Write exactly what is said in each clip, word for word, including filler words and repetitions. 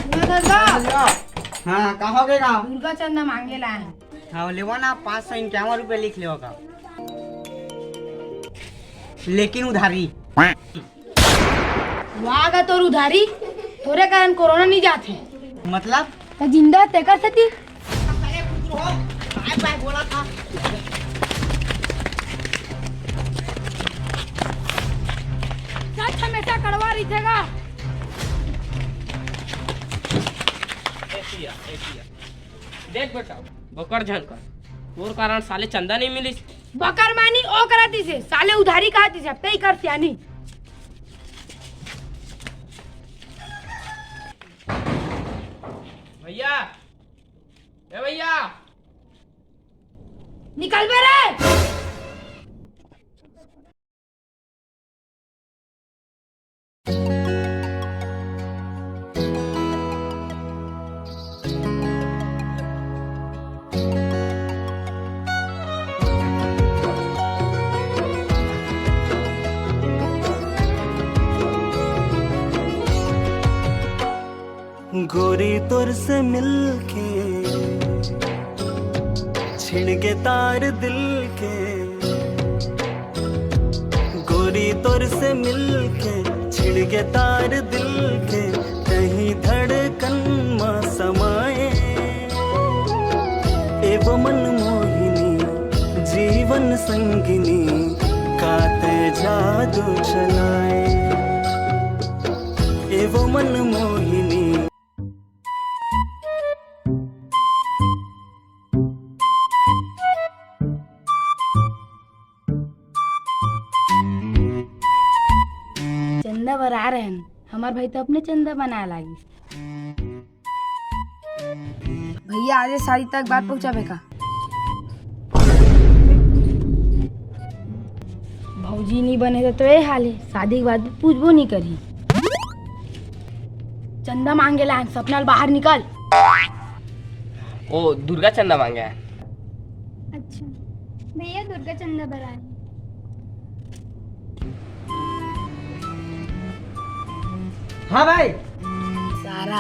सुनो दादा। हाँ, का हो गया? दुर्गा चंदा मांगे ला हे। हाँ, लेवा ना, पाँच सौ इक्यावन रुपया लिख लेवा का। लेकिन उधारी। वाह गा तोर उधारी, तोरे कारण कोरोना नहीं जात हे। मतलब? त जिंदा तेकर सेती। सच हमेशा कड़वा रहिथे गा। ए पिया, ए पिया। देख बेटा, बकर झन कर। तोर कारण साले चंदा नहीं मिलिस। बकर मानी ओ करा दिसे, साले उधारी कहा दिसे, पे कर सियानी। भैया, ए भैया। निकल बे रे। गोरी तोर से मिलके छिड़ गे तार दिल के। गोरी तोर से मिलके छिड़ गे तार दिल के, तहीं धड़कन मा समाए। ए वो मन मोहिनी, जीवन संगिनी, का तैं जादू चलाए। ए वो मन मोहिनी। चंदा बर आ रहे हैं, हमार भाई तो अपने चंदा बनाए लागिस। भैया, आज शादी तक बात पहुंचाबे का? भौजी नहीं बने तो, तो ये हाल है, शादी के बाद पूछबो नहीं करी। चंदा मांगे ला, सपना ल बाहर निकल। ओ दुर्गा चंदा मांगे हे। अच्छा भैया, दुर्गा चंदा बर आए। हाँ भाई। सारा।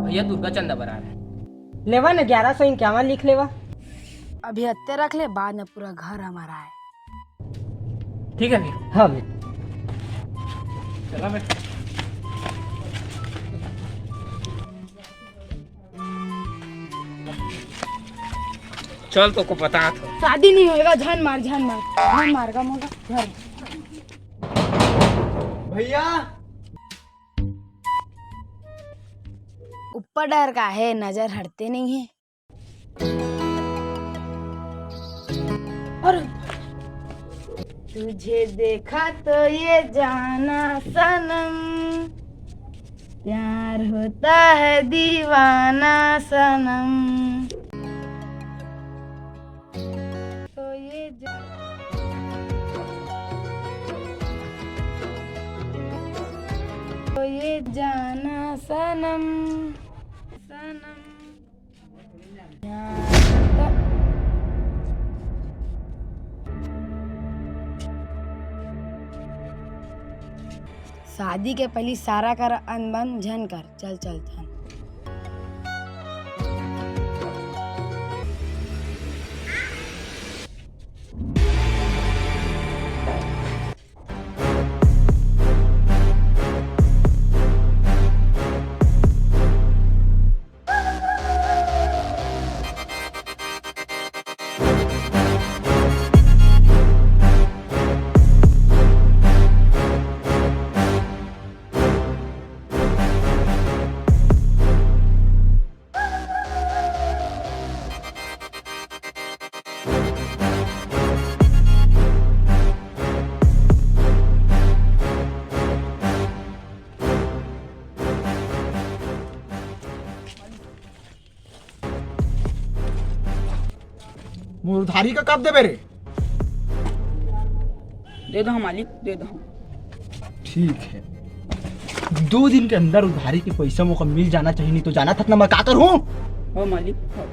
भैया दुर्गा चंदा बर आए। लेवा ना, ग्यारह सौ इक्यावन लिख लेवा। अभी हत्ते रख ले, बाद में पूरा घर हमारा है। ठीक है भैया। हाँ भैया। चला बेटा। चल, तो को बता तो। शादी नहीं होएगा, झन मार, झन मार, झन मार का मोला, झन। भैया। ऊपर डर का है, नजर हटते नहीं है। और तुझे देखा तो ये जाना सनम, प्यार होता है दीवाना सनम। तो ये जा-, तो ये जाना सनम, सनम। शादी के पहली सारा कर अनबन झन कर, चल चलथन। मोर उधारी का कब देबे रे? दे दो मालिक, दे दो। ठीक है, दो दिन के अंदर उधारी के पैसा मोका मिल जाना चाहिए, नहीं तो जाना थक ना मैं का करूँ। हो मालिक, हो।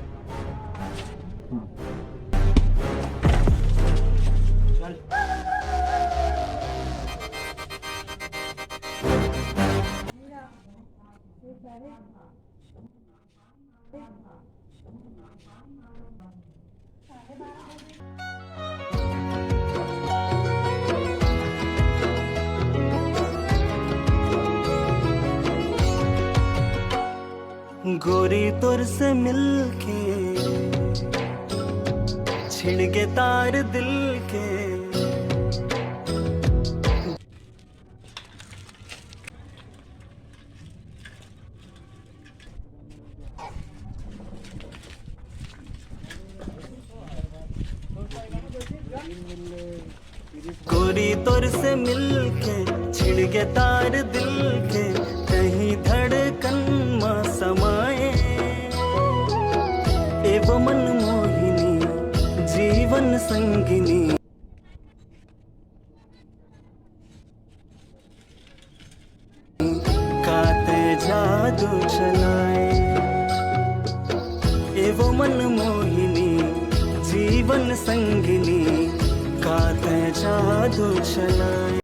गोरी तोर से मिलके छिड़ गे तार दिल के। गोरी तोर से मिलके छिड़ गे तार दिल के, तहीं धड़कन मा समाए। ए वो मन मोहिनी, जीवन संगिनी। का तैं जादू चलाए, ए वो मन मोहिनी, जीवन संगिनी, का तैं जादू चलाए।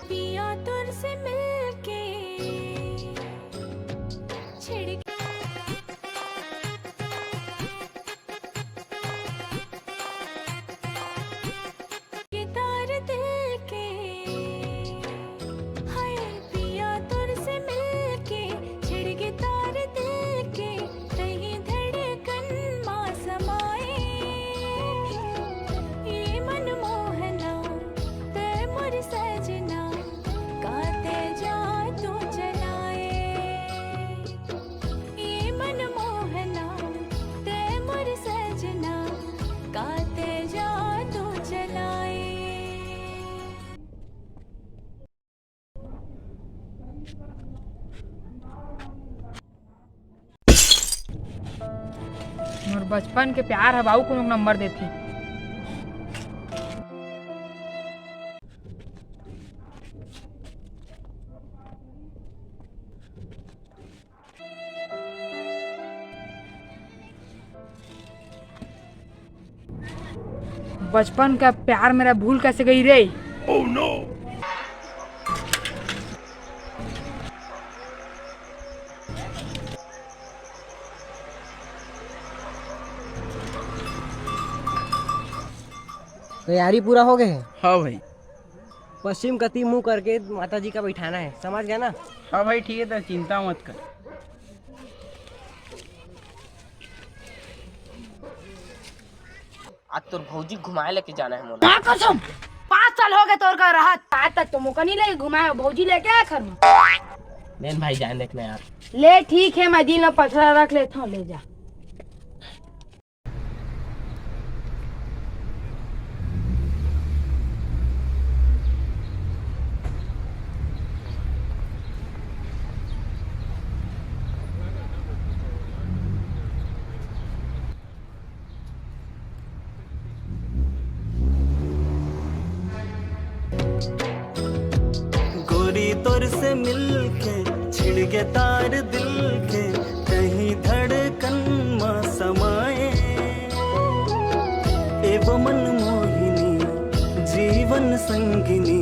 पिया तोर से मिलके छिड़ गे तार दिल के। हाय पिया तोर से मिलके छिड़ गे तार दिल के, तहीं धड़कन मा समाए। ए मनमोहना, तैं मोर सजना, का तैं जादू चलाए। ए मनमोहना, तैं मोर सजना, का तैं जादू चलाए। मोर बचपन के प्यार हव, अउ कोनो नंबर देथे। बचपन का प्यार मेरा भूल कैसे गई रे? Oh no! तैयारी पूरा हो गए है? हाँ भाई। पश्चिम कति मुंह करके माता जी का बैठाना है, समझ गया ना? हाँ भाई, ठीक है, तो चिंता मत कर। आज तोर भौजी घुमाए लेके जाना है मोला। का कसम? पाँच साल हो गए तोर का रहत। आज तक तो मोका नहीं लेके घुमाए, भौजी लेके आए घर में। लेन भाई, जान देखना यार। ले ठीक है, मैं दिल में पथरा रख लेता हूँ, ले जा। गोरी तोर से मिलके छिड़ गे तार दिल के, तहीं धड़कन मा समाए। ए वो मन मोहिनी, जीवन संगिनी,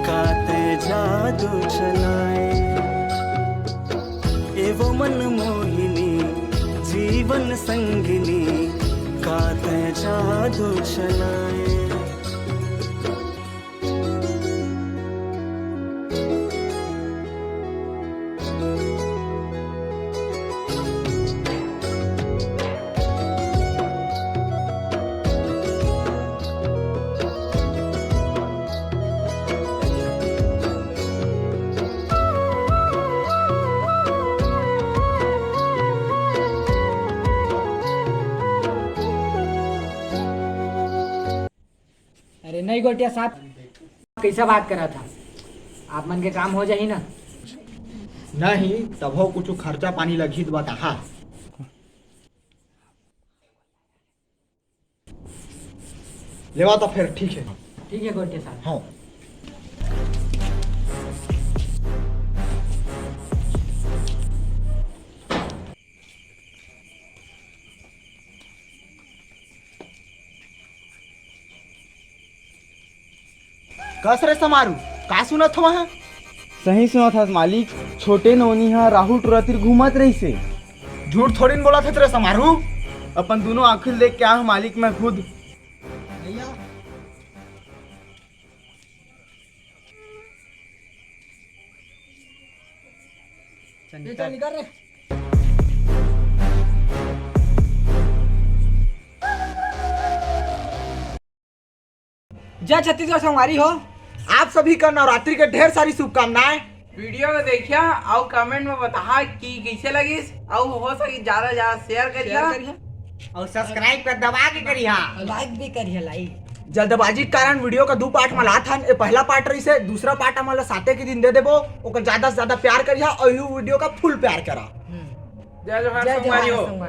का तैं जादू चलाए। ए वो मन मोहिनी, जीवन संगिनी, का तैं जादू चलाए। अरे नहीं गोटिया साहब, कैसा बात करा था? आप मन के काम हो जाही ना? नहीं, तभो कुछ खर्चा पानी लगही त बताहा। लेवा तो फिर ठीक है। ठीक है गोटिया साहब। हाँ। कस रे समारू, का सुनत हवं? सही सुनत हस मालिक, छोटे नोनी ह राहुल टोरा तीर घूमत रहिसे। झूठ थोड़ी न बोलत हस रे समारू। अपन दोनों आँखी ले देख के आए हँव मालिक मैं खुद। चल निकल रे। जय छत्तीसगढ़ संगवारी हो, आप सभी का नवरात्रि के ढेर सारी शुभकामनाएं। वीडियो को देखिया अउ comment में बताहा कि कइसे लगिस, अउ हो सके ज्यादा से ज्यादा share करिया। Share करिया। अउ subscribe कर दबा के करिया। Like भी करिया, like। जल्दबाजी के कारण वीडियो का दू part में लात हन। ये पहला part रहिसे, दूसरा part हमन ला साते के दिन दे देबो। ओकर ज्यादा से ज्यादा प्यार करिया अउ ये वीडियो का full प्यार करा। हम्म। जय जोहार जय संगवारी जोहार हो। संगवारी।